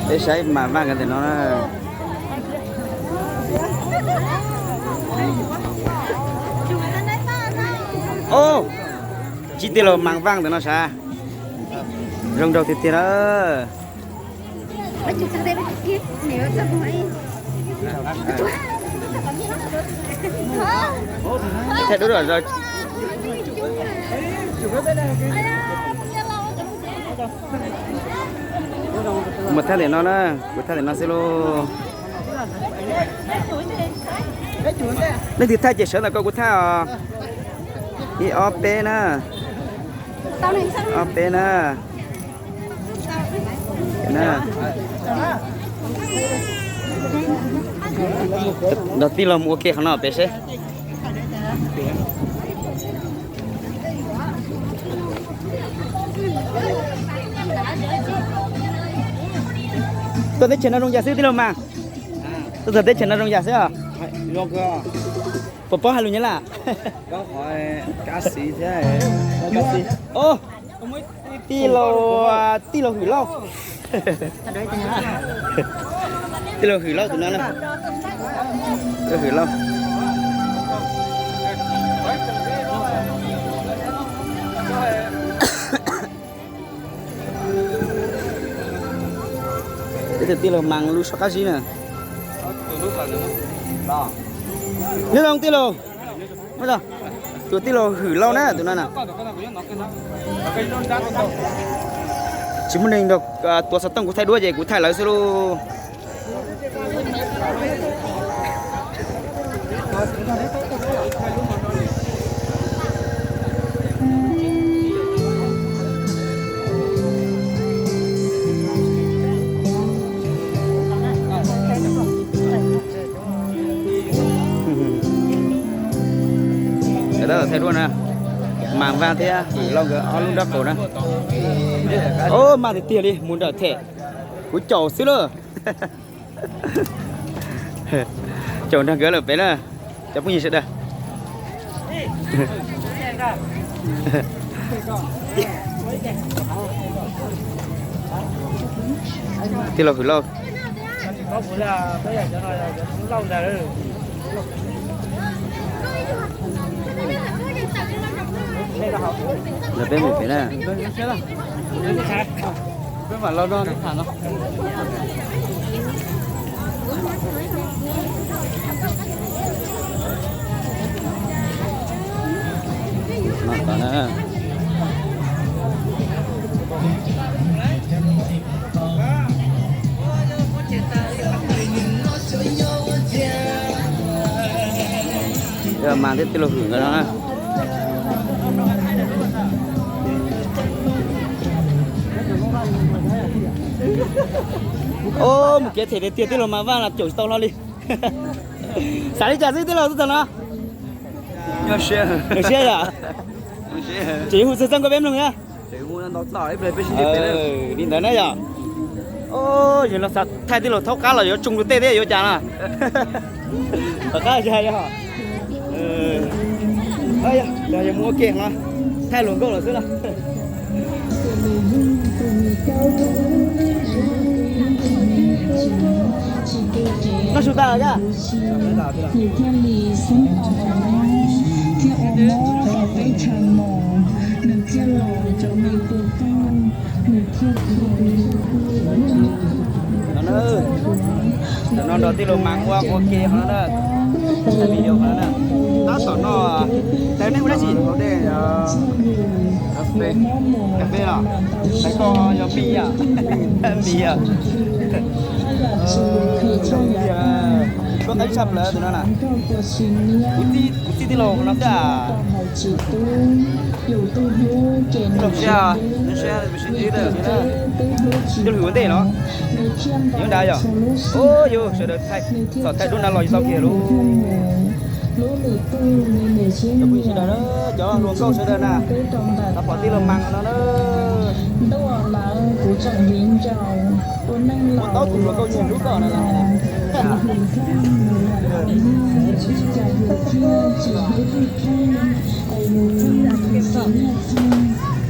Peb saib mas vaj nkawd ntawm no na. Au, tsis tij laug mas vaj ntawm no sav. Zoo nraug tiag tiag na. Thaij dub zog. Mus thaij ntawm no na, kuv thaij ntawm no xwb lauj. Leej twg thaij ces sawv ntawm ko kuv thaij os. Ib ob peb na. Ob peb na. Nrog tij laug mus ua ke qhov no pem seb. Tuaj teb chaws no zoo yam xwb tij laug mas. Tuaj txog teb chaws no zoo yam xwb os. Puas paub hais lus Nyab Laj? Tij laug, tij laug Hwm Lauj. Tij laug Hwm Lauj tus no na. Hwm Lauj. Peb tus tij laug mas lub soj qab zib na. Nyob zoo tij laug. Tus tij laug Hwm Lauj na tus no na. Tsis muaj neeg nrog tuav xov tooj, kuv thaij duab ces kuv thaij lawv xwb lauj. Thaij duab na, Mas Vaj thiab Hwm Lauj nkawd ob lub nraub qaum na. Mas tiag tiag li mus nrawm them, kuv caum xwb lauj. Caum nrog nkawd lawm pem na, cov phooj ywg sawv daws. Tij laug Hwm Lauj. Peb mus pem na. Mas thiab tij laug Hwm nkawd no na. Mus kev them tiag tiag tij laug Mas Vaj los caum tsis tau hlo li. Xav li cas xwb tij laug tub tag no? Zoo siab yom. Tseem yuav hu txog txoj nkauj peb mloog na. Li ntawd na yom. Yog los xav thaij tij laug thaub qab los yuav tsoo rau tej thiab yuav cas na. Tom qab yog, yog mus ua ke no, thaij hluas nkauj los xwb los. Noj su tas los thiab. Tam no nrog tij laug Mas ua ua ke qhov no na, video qhov no na. Tab tom no, tab nej ua dab tsi? Cà phê los? Tais koj yog Pis yom? Pis yom? Koj qab tshaj plaws tus no na. Kuv txij tij laug no xwb. Tij laug Siab, Siab, tij laug Hwm ua ntej no. Nyob nrad yom. Ub, yus sawv daws thaij, txhom thaij duab nrad los tsis tau kiag lauj. Cov phooj ywg sawv daws na, cov hluas nkauj sawv daws na, los pom tij laug Mas no na. Muaj tau tus hluas nkauj nyiag hlub koj na.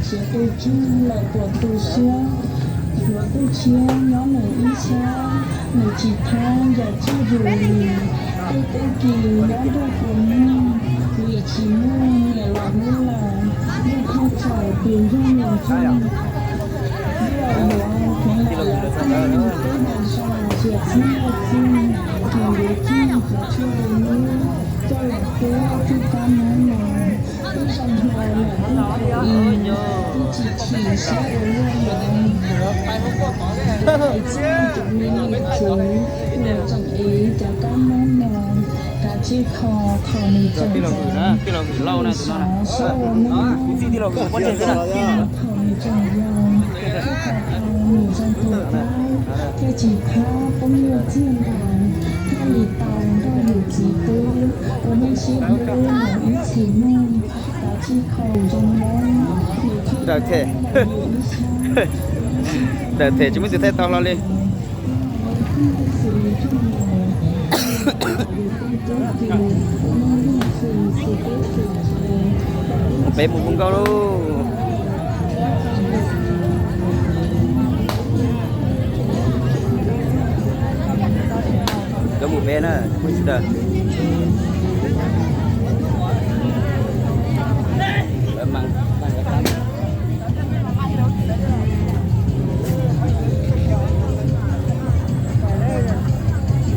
Tsis tu tswj lawm puas tu siab, yuav tu siab nyob nws ib txhia. Tsis thab yam txuj zus li, tej tub ki nyob nrog puas muag, vim tsis muaj niam los hlub lawm, yeej thaj tsam tus nrog niam txuj. Yuav luag kheev lam yam txuj, tub hais zog txias txhiab txuj, kis ntuv txuj, qhov tshuaj du lub, coj los tuab txuj kab mob no, twb zoo hlo yam txuj khaus i, twb tsis chim siab ua luaj li. Hais txog cov me niam txiv uas tseem ev cov kab mob no, kav tsij kho thaum nws tseem ntxhais, nws xav sab ua neej nyob, kav tsij kho thaum nws tseem yau, thiaj tau tau nws zoo tus qab, thiaj tsis thab poob nyiaj txiag ntais, thiaj li tau nrog yus txiv tub ua neej sib hlub los ib txhis mloog. Kav tsij kho zoo mob, nws thiaj pab yus ib sab. Daws them tsis muaj tus thaij tau hlo li. Peb mus hu nkauj lauj. Cov mus peb na, mus sawv daws.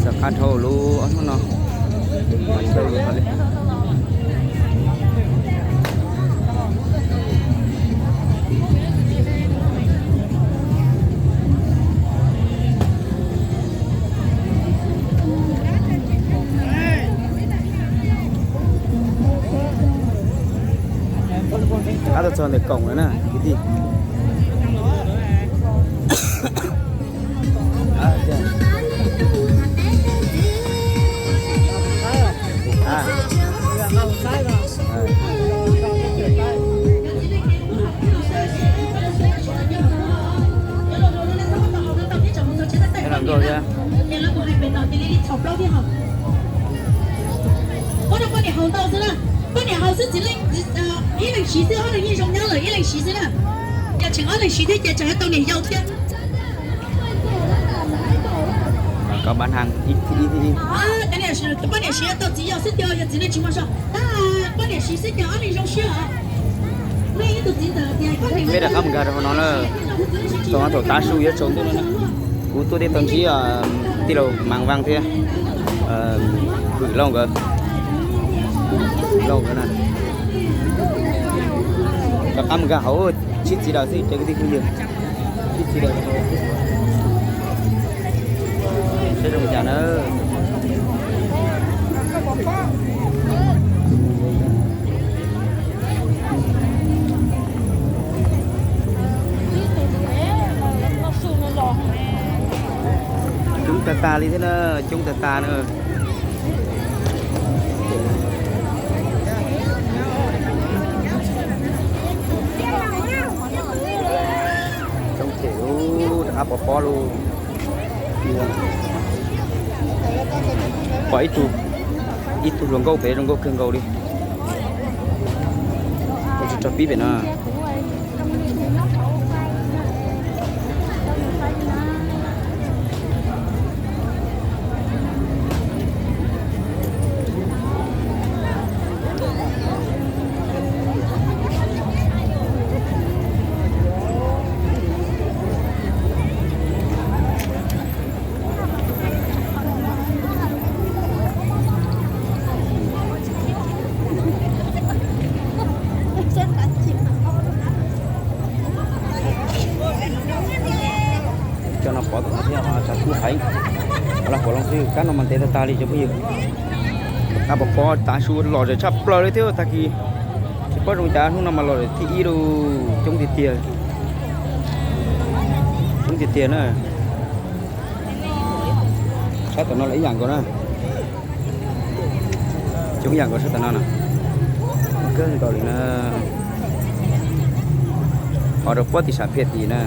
Txog qab dhau lub ob hnub no. Qab tau txog ntawm koom lawm na kwv tij. Poj niam haus ntau xwb na, poj niam haus xwb txiv leej, ib leeg siv xwb, ob leeg yeej zoo nyob lawm, ib leeg siv xwb na. Yog tseem ob leeg siv thiab ces tseem yuav tau niam yau thiab. Poj niam siv tau txiv yau xwb ces yog txiv neej tsis muaj zog, poj niam siv xwb ces ob leeg zoo siab. Peb rov qab mus nkag rau hauv no na, thaum no thaum tav su yuav tsaus ntuj no na. Kuv tuaj thiab tau ntsib tij laug Mas Vaj thiab Hwm Lauj nkawd, Lauj nkawd na. Rov qab mus nkag hauv, tsib txiv daws xwb cov kwv tij phooj ywg, tsib txiv daws. Seb zoo li cas na. Coob tag tag li thiab na, coob tag tag na. Coob them, rov qab pov pob lauj. Pom ib tug, ib tug hluas nkauj pem zoo nkauj kawg nkaus li. Ua tsis rog pib pem no. Cov no pov tom no thiab, tshav kub heev. Los pom loo xwb, kab no mas ntev tag tag li cov phooj ywg. Kab pov pob tav su lom zem tshaj plaws li thiab tag kis. Tsis paub zoo cas hnub no mas lom zem thib ib lauj, coob tiag tiag. Coob tiag tiag na. Sab tom no los ib yam nkaus na. Coob ib yam nkaus sab tom no na. Kawg nkaus li na. Ho rau puab tim sam phiaj tim na.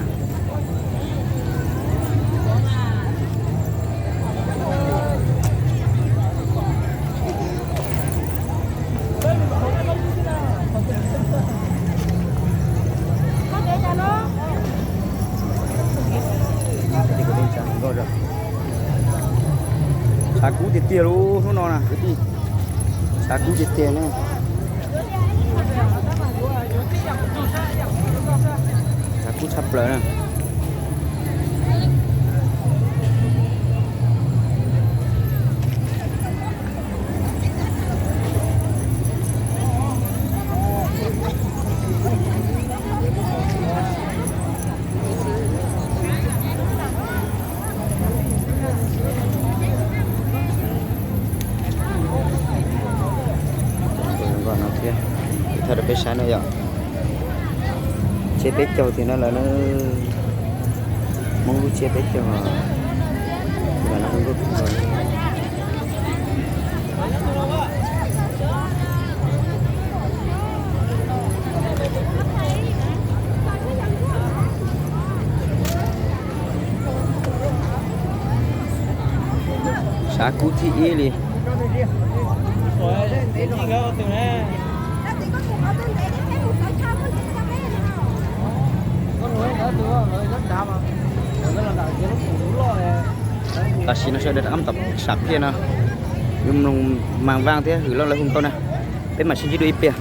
Xav kub tiag tiag lub hnub no na kwv tij, xav kub tiag tiag na, xav kub tshaj plaws na. Thiab, thaj rau peb saib no yom, tsiab peb caug tiag no lawm na, Hmoob lub tsiab peb caug. Xav kub thib ib li. Tam sim no sawv daws rov qab tom sam phiaj no, yuav mloog Mas Vaj thiab Hwm Lauj lawv hu nkauj na, peb mam sib ntsib dua ib pliag.